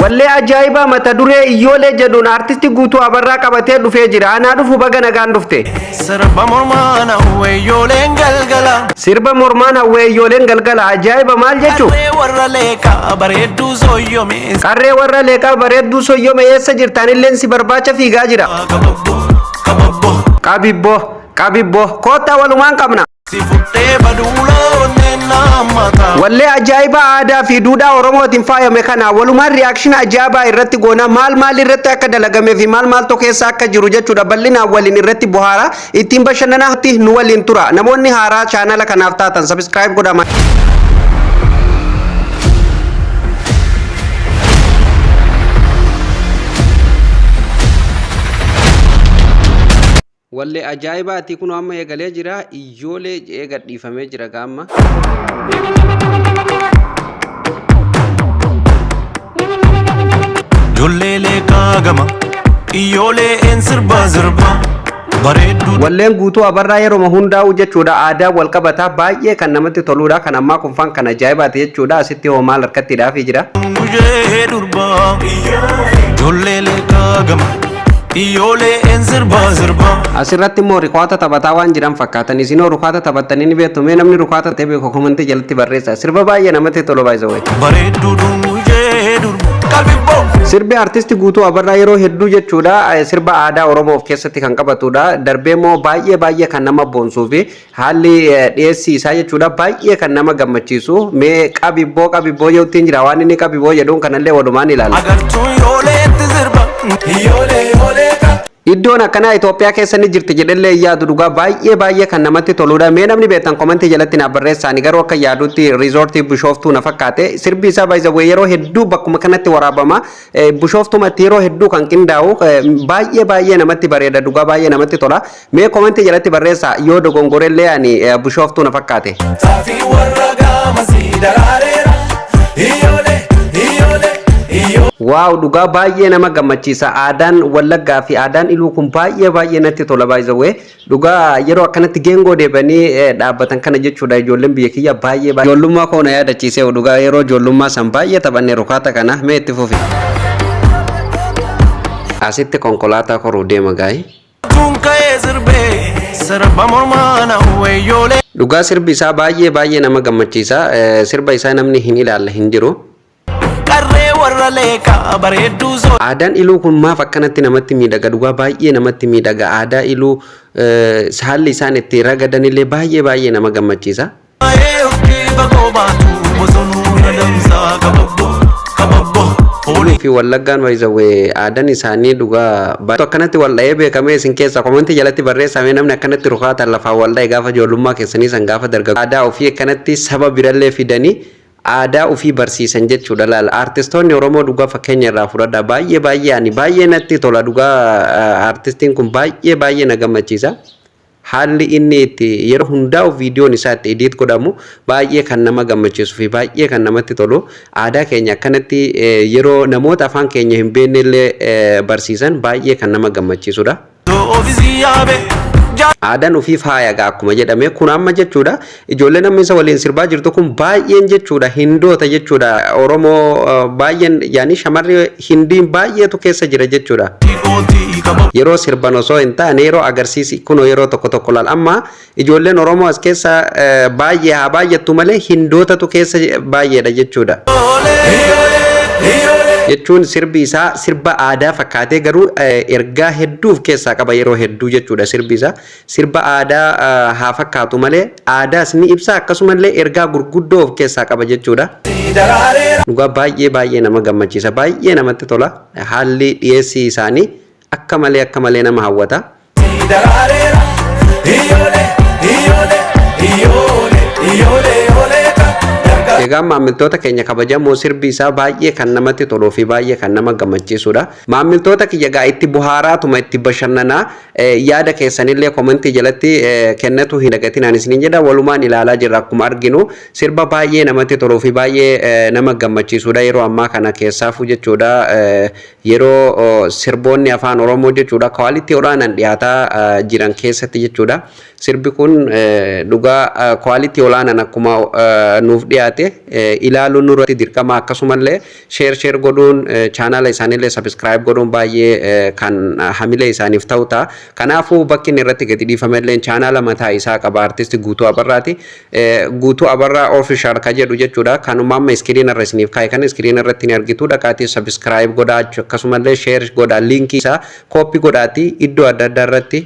Wallee ajaa'ibaa mata duree Iyyoolee jedhuun artisti Guutuu Abarraa qabatee dhufee jira. Anaa dhufu, baga nagaan dhufte. Sirba mormaan hawweeyyooleen galgala. Sirba mormaan hawweeyyooleen galgala, ajaa'iba, maal jechuu? Qarree warra leeqaa bareedduu sooyyome. Qarree warra leeqaa bareedduu soyyome, eessa jirtaan? Illeen si barbaacha fiigaa jira. Kababbo kababbo. Qabibbo qabibbo, koottaa walumaan qabna. Si futtee baduuloo nammata. Wallee ajaa'ibaa aadaa fi duudhaa Oromootiin faayame kana walumaan reaction ajaa'ibaa irratti goona. Maal maal irratti akka dalagamee fi maal maaltu keessa akka jiru jechuudha, bal'inaan waliin irratti bohaara, ittiin bashannanaatti nu waliin tura. Namoonni haaraa chaanala kanaaf taatan subscribe godhama. Wallee ajaa'ibaati, kun amma eegalee jira. Iyyoolee je'ee gadhiifamee jira gaamma. Ijoollee leeqaa gama. Iyyoolee een sirba sirba. Bareedduu. Walleen Guutuu Abarraa yeroo hundaa'u jechuudha aadaa wal qabataa baay'ee kan namatti toludha. Kan ammaa kun faan kan ajaa'ibaati jechuudha. Asitti hoo maal harkatti dhaafii jira? Gujee durbaa. Ijoollee leeqaa gama. Iyyoolee een sirba sirba. Asirratti immoo rukkaata taphataa waan jiran fakkaatan. Isinoo rukkaata taphattanii ni beektu? Mee namni rukkaata ta'e beeku komantii jalatti barreessa. Sirba baay'ee namatti tolu baay'ee. Bareedduu gujee durbaa. Qalbibboo. Sirbi artisti Guutuu Abarraa yeroo hedduu jechuudha sirba aadaa Oromoo of keessatti kan qabatudha. Darbee immoo baay'ee baay'ee kan nama boonsuu fi haalli dhiyeessii isaa jechuudha baay'ee kan nama gammachiisu. Mee qabibboo qabibboo jechuutiin jira, waan inni qabibboo jedhuun kanallee walumaan ilaalla. Agartuun yooleetti sirba. Iyyoolee yoolee ka. Iddoon akkanaa Itoophiyaa keessa ni jirti jedhellee hin yaadu, dhugaa baay'ee baay'ee kan namatti toludha. Mee namni beektan komantii jalatti naaf barreessaani. Garuu akka yaadutti riizoortii Bishooftuu na fakkaate. Sirbi isaa baay'ee yeroo hedduu bakkuma kanatti waraabama. Bishooftumatti yeroo hedduu kan qindaa'u, baay'ee baay'ee namatti bareeda, dhugaa baay'ee namatti tola. Mee komantii jalatti barreessaa, yoo dogongorellee ani Bishooftuu na fakkaate. Xaafii warra gaamasii daraareera. Iyyoolee iyyoolee iyyoolee. Wow, dhugaa baay'ee nama gammachiisa. Aadaan Wallaggaa fi aadaan Iluu kun baay'ee baay'ee natti tola baay'ee. Dhugaa yeroo akkanatti geengoo deebanii dhaabbatan kana jechuudha, ijoolleen biyya kiyya baay'ee baay'ee. Ijoollummaa koo na yaadachiisee. Dhugaa yeroo ijoollummaa san baay'ee taphanne rukaata kana. Mee itti fufi. Asitti konkolaataa koruu deema gaayi. Tun ka'ee sirbee sirba mormaan hawweeyyoolee. Dhugaa sirbi isaa baay'ee baay'ee nama gammachiisa. Sirba isaa namni hin ilaalle hin jiru. Qarree warra leeqaa bareedduu Aadaan Iluu kun maaf akkanatti namatti miidhaga? Dhugaa baay'ee namatti miidhaga. Aadaa Iluu haalli isaan itti ragadanillee baay'ee baay'ee nama gammachiisa. Soomaa'ee urjii fagoo baatu bosonuu na damsaa kababboo kababboo. Iluu fi Wallaggaan baay'isawwee aadaan isaanii dhugaa akkanatti wal dha'ee beekamee isin keessa komantii jalatti barreessamee, namni akkanatti rukaatan lafaan wal dha'e gaafa ijoollummaa keessanii san, gaafa dargaggoo aadaa ofii akkanatti saba birallee fidanii aadaa ofii barsiisan jechuudha. Laala, aartistoonni Oromoo dhugaa fakkeenya irraa fudhadha. Baay'ee baay'ee ani baay'ee natti tola, dhugaa aartistiin kun baay'ee baay'ee na gammachiisa. Haalli inni itti yeroo hundaa'u viidiyoon isaa itti edit godhamu baay'ee kan nama gammachiisuu fi baay'ee kan namatti tolu. Aadaa keenya akkanatti yeroo namoota afaan keenya hin beekne illee barsiisan baay'ee kan nama gammachiisudha. Oofisii yaabee. Aadaan ofii faaya gaa akkuma jedhame. Kun amma jechuudha ijoollee namni isa waliin sirbaa jirtu kun baay'een jechuudha Hindoota jechuudha. Oromoo baay'een yaani shamarri Hindiin baay'eetu keessa jira jechuudha. Kootii kaba. Yeroo sirban osoo hin taane yeroo agarsiisi kunoo yeroo tokko tokko laal, amma ijoolleen Oromoo as keessa baay'ee haa baay'attu malee Hindootatu keessa baay'eedha jechuudha. Jechuun sirbi isaa sirba aadaa fakkaatee garuu ergaa hedduu of keessaa qaba yeroo hedduu jechuudha. Sirbi isaa sirba aadaa haa fakkaatu malee aadaas ni ibsa, akkasumallee ergaa gurguddoo of keessaa qaba jechuudha. Dhugaa baay'ee baay'ee nama gammachiisa, baay'ee namatti tola. Haalli dhiyeessii isaanii akka malee akka malee nama hawwata. Daraareera. Iyyoolee iyyoolee iyyoolee iyyoolee yoolee ka. Egaa maamiltoota keenya kabajamoo, sirbi isaa baay'ee kan namatti toluu fi baay'ee kan nama gammachiisudha. Maamiltoota kiyya gaa itti bohaaraatuma itti bashannanaa, yaada keessanillee komentii jalatti kennatu hin dagatinaan isiniin jedha. Walumaan ilaalaa jirra. Akkuma arginu sirba baay'ee namatti toluu fi baay'ee nama gammachiisudha. Yeroo ammaa kana keessaafuu jechuudha yeroo sirboonni afaan Oromoo jechuudha quality olaanaan dhiyaataa jiran keessatti jechuudha. Sirbi kun dhugaa quality olaanaan akkuma nuuf dhiyaate ilaaluun nurratti dirqama. Akkasumallee share share godhuun, chaanaala isaaniillee subscribe godhuun baay'ee kan hamilee isaaniif ta'u ta'a. Kanaafuu bakki inni irratti gadi dhiifamellee chaanaala mataa isaa qaba, artisti Guutuu Abarraati. Guutuu Abarraa Official ka jedhu jechuudha. Kanuma amma screen irra isiniif kaa'e kana screen irratti ni argitu. Dhaqaatii subscribe godhaa, akkasumallee share godhaa, liinkii isaa copy godhaatii iddoo adda addaa irratti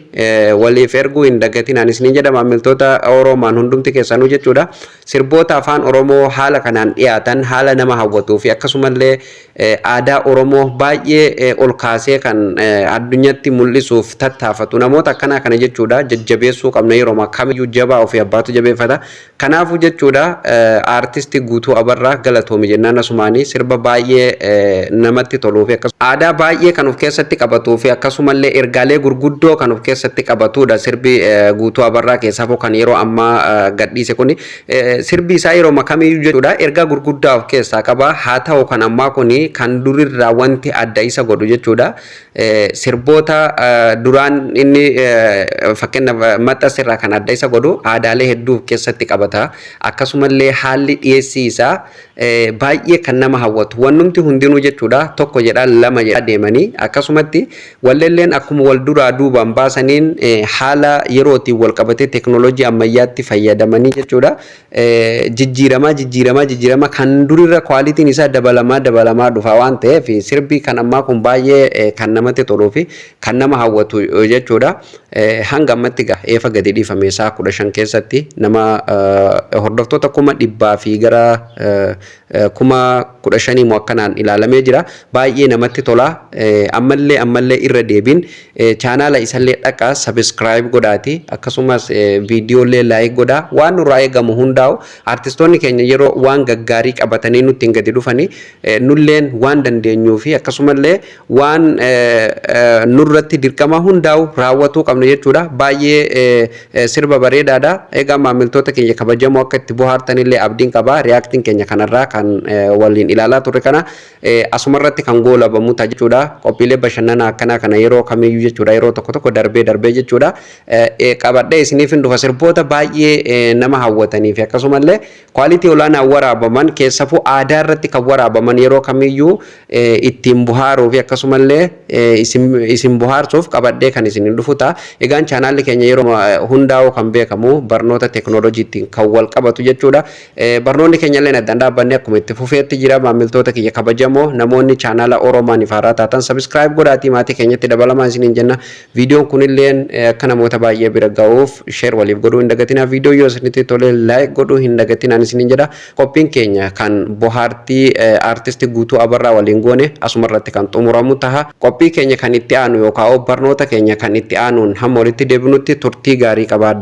waliif erguu hin dagatinaan isiniin jedha, maamiltoota Oromaan hundumti keessanuu jechuudha. Sirboota afaan Oromoo haala kanaan dhiyaatan, haala nama hawwatuu fi akkasumallee aadaa Oromoo baay'ee ol kaasee kan addunyatti mul'isuuf tattaafatu namoota akkanaa kana jechuudha jajjabeessuu qabna. Yeroo kamiyyuu jabaa ofii abbaatu jabeeffata. Kanaafuu jechuudha, aartisti Guutuu Abarraa galatoomi jennaan. Asumaanii sirba baay'ee namatti toluu fi aadaa baay'ee kan of keessatti qabatuu fi akkasumallee ergaalee gurguddoo kan of keessatti qabatudha sirbi Guutuu Abarraa. Keessaafuu kan yeroo ammaa gadhiise kuni, sirbi isaa yeroo kamiyyuu jechuudha ergaa gurguddaa of keessaa qaba. Haa ta'u, kan ammaa kuni kan durirraa wanti adda isa godhu jechuudha, sirboota duraan inni fakkeenyaaf maxxansirraa kan adda isa godhu aadaalee hedduu of keessatti qabata. Akkasumallee haalli dhiyeessii isaa baay'ee kan nama hawwatu, wannumti hundinuu jechuudha tokko jedha lama jedha deemanii, akkasumatti walleelleen akkuma wal duraa duubaan baasaniin haala yerootiin wal qabatee teeknooloojii ammayyaatti fayyadamanii jechuudha jijjiiramaa jijjiiramaa jijjiiramaa kan durirra qualityn isaa dabalamaa dabalamaa dhufa waan ta'eef, sirbi kan ammaa kun baay'ee kan namatti toluu fi kan nama hawwatu jechuudha. Hanga ammatti eefa gadi dhiifame isaa 15 keessatti nama hordoftoota 100,000 fi gara 15,000 moo akkanaan ilaalamee jira. Baay'ee namatti tola. Ammallee ammallee irra deebiin chaanaala isallee dhaqaa subscribe godhaati. Akkasumas viidiyoolee like godhaa. Waan nurraa eegamu hundaa'u, artistoonni keenya yeroo waan gaggaarii qabatanii nutti hin gadi dhufanii, nulleen waan dandeenyuu fi akkasumallee waan nurratti dirqama hundaa'u raawwatuu qabna jechuudha. Baay'ee sirba bareedaadha. Egaa maamiltoota keenya kabajamoo, akka itti bohaartanillee abdiin qaba. Reactiin keenya kanarraa kan waliin ilaalaa turre kana asumarratti kan goolabamu ta'a jechuudha. Qophiilee bashannanaa akkanaa kana yeroo kamiyyuu jechuudha, yeroo tokko tokko darbee darbee jechuudha qabadhee isiniif hin dhufa. Sirboota baay'ee nama hawwatanii fi akkasumallee quality olaanaan waraabaman, keessafuu aadaa irratti kan waraabaman, yeroo kamiyyuu ittiin bohaaruu fi akkasumallee isin bohaarsuuf qabadhee kan isin dhufu ta'a. Egaan chaanaalli keenya yeroo hundaa'u kan beekamu barnoota teeknooloojiitiin kan wal qabatu jechuudha. Barnoonni keenya illee addaan dhaabbanne akkuma itti fufeetti jira. Maamiltoota kiyya kabajamoo, namoonni chaanaala Oromaan ifaaraa taatan subscribe godhaatii maatii keenyatti dabalamaa isiniin jenna. Viidiyoon kunilleen akka namoota baay'ee bira ga'uuf share waliif godhuu hin dagatinaa. Viidiyoo yoo isinitti tole like godhuu hin dagatinaan isiniin jedha. Qophiin keenya kan bohaartii aartisti Guutuu Abarraa waliin goone asumarratti kan xumuramu taha. Qophii keenya kan itti aanu yookaan barnoota keenya kan itti aanuun hamma walitti deebinutti turtii gaarii qabaadha.